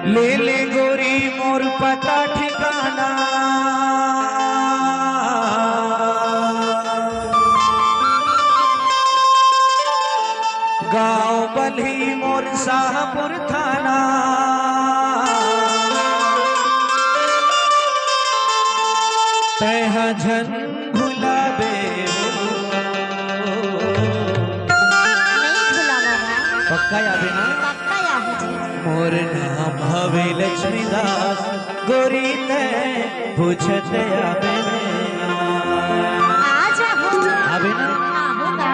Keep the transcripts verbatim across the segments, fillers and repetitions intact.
ले ले गोरी मोर पता ठिकाना, गांव बलही मोर शाहपुर थाना। तैं ह झन भुलाबे हो। नहीं भुलावंव। पक्का आबे ना? पक्का आबे जी। मोर नाम हवे लक्ष्मीदास, गोरी तैं पूछत आबे ना। आ जाहूं। आबे ना? आहूं ना।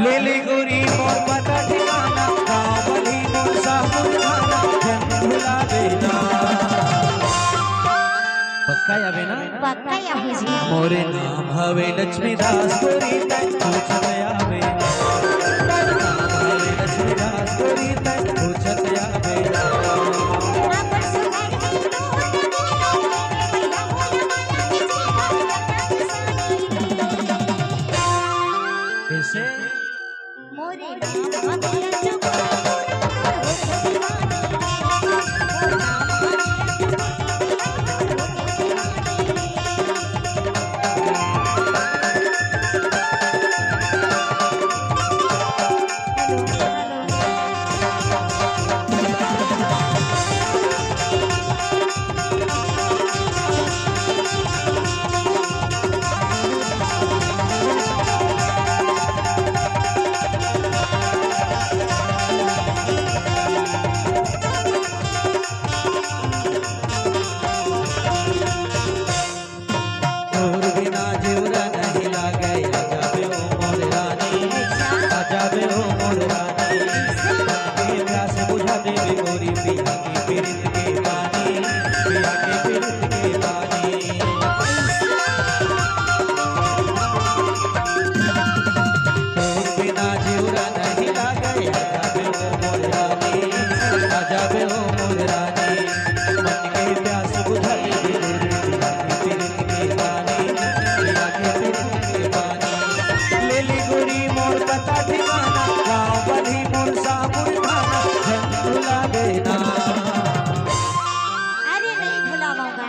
ले ले गोरी मोर पता ठिकाना, गांव बलही मोर शाहपुर थाना, झन भुलाबे ना। पक्का आबे ना? पक्का आबे जी। मोरे नाम हवे लक्ष्मीदास, गोरी तैं पूछत आबे ना। मोरे नाम हवे लक्ष्मीदास, गोरी तैं पूछत आबे ना। कैसे? मोरे नाम हवे लक्ष्मीदास। तोर बिना जिउरा नहीं लागे, आ जाबे ओ मोर रानी, आ जाबे ओ मोर रानी। मन के प्यास बुझा देबे गोरी, पिया के पीरित के पानी, पिया के पीरित के पानी। तोर बिना जिउरा नहीं लागे, आ जाबे ओ मोर रानी, आ जाबे ओ मोर रानी। मन के प्यास बुझा देबे गोरी, पिया के पीरित के पानी, पिया के पीरित के पानी। ले ले गोरी मोर पता ठिकाना, गांव बलही मोर शाहपुर थाना, झन भुलाबे ना। अरे नहीं भुलावंव।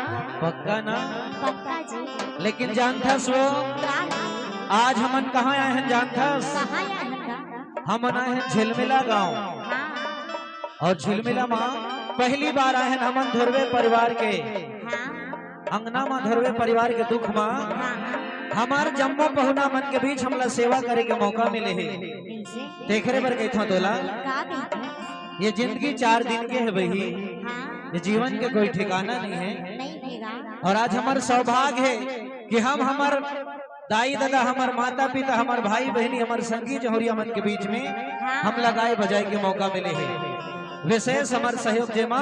पक्का ना? पक्का जी। लेकिन जानथस वो, का? आज हमन कहाँ आए हन जानथस? कहाँ आए हन का? हमन आए हन झिलमिला गांव। हाँ। अउ झिलमिला म पहली बार आए हन हमन धुरवे परिवार के हाँ। अंगना म, धुरवे परिवार के दुख म। हाँ, हाँ। हमर जम्मो पहुना मन के बीच हमला सेवा करे के मौका मिले हे। कैसे? तेखरे बर कहिथंव तोला। का कहिथस? ये जिंदगी चार दिन के हे बही। हाँ। ये जीवन के कोई ठिकाना नहीं है। नहीं रहेगा। अउ आज हमर सौभाग्य हे कि हम हमर दाई ददा, हमर माता पिता, हमर भाई बहिनी, हमर संगी जहुरिया मन के बीच में हाँ। हमला गाए बजाए के मौका मिले हे। विशेष हमर सहयोग जेमा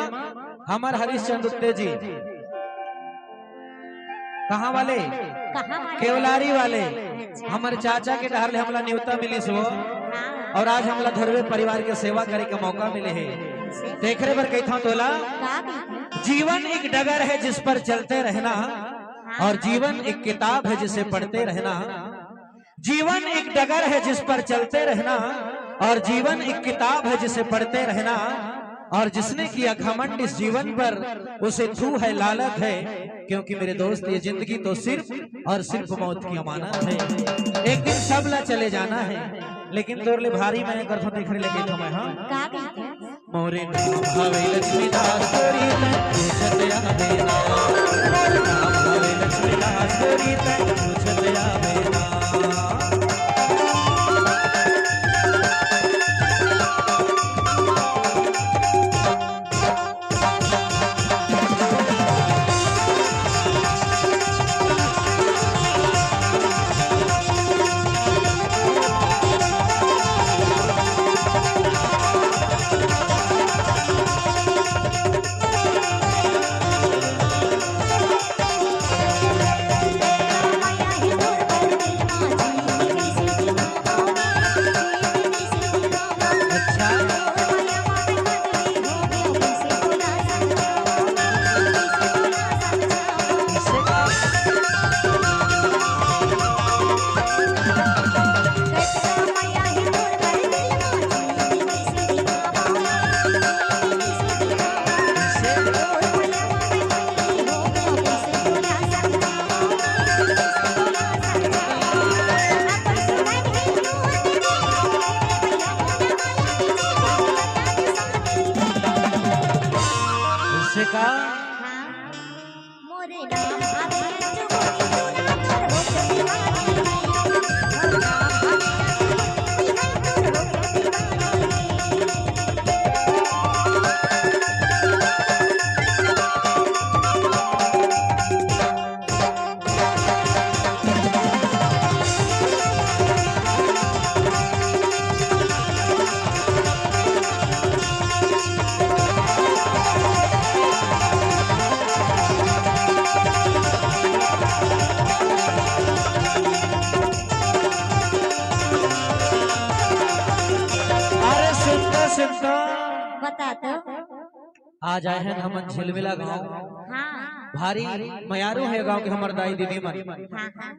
हमर हरीशचंद उत्ते जी, कहाँ वाले? कहाँ वाले? केवलारी वाले। अच्छा। हमर चाचा के डहर ले हमला न्योता मिलिस वो। हाँ। अउ आज हमला धुरवे परिवार के सेवा करे के मौका मिले हे। तेखरे बर कहिथंव तोला। का कहिथस? जीवन एक डगर है जिस पर चलते रहना, हाँ। और जीवन एक किताब है जिसे पढ़ते रहना। जीवन एक डगर है जिस पर चलते रहना, और जीवन एक किताब है जिसे पढ़ते रहना, और जिसने किया घमंड इस जीवन पर, उसे थू है, लानत है, क्योंकि मेरे दोस्त, ये जिंदगी तो सिर्फ और सिर्फ मौत की अमानत है। एक दिन सब ला चले जाना है, लेकिन तोर ले भारी मैं करथंव, तेखरे ले कहिथंव मैं, हाँ। का कहिथस? मोरे नाम हवे लक्ष्मीदास, गोरी तैं पूछत आबे ना। मोरे नाम हवे लक्ष्मीदास, गोरी तैं पूछत आबे ना। का? हाँ। मोरे नाम आवे चुगुनी, तू ना तोर हो के दीवानी। मोर नाम आवे चुगुनी, तू ना तोर हो के दीवानी। अरे सुनता सुनता बता तो। आज आए हैं हमन झिलमिला गांव। हाँ। भारी मयारू हे गांव के हमर दाई दीदी मन। हाँ, हाँ।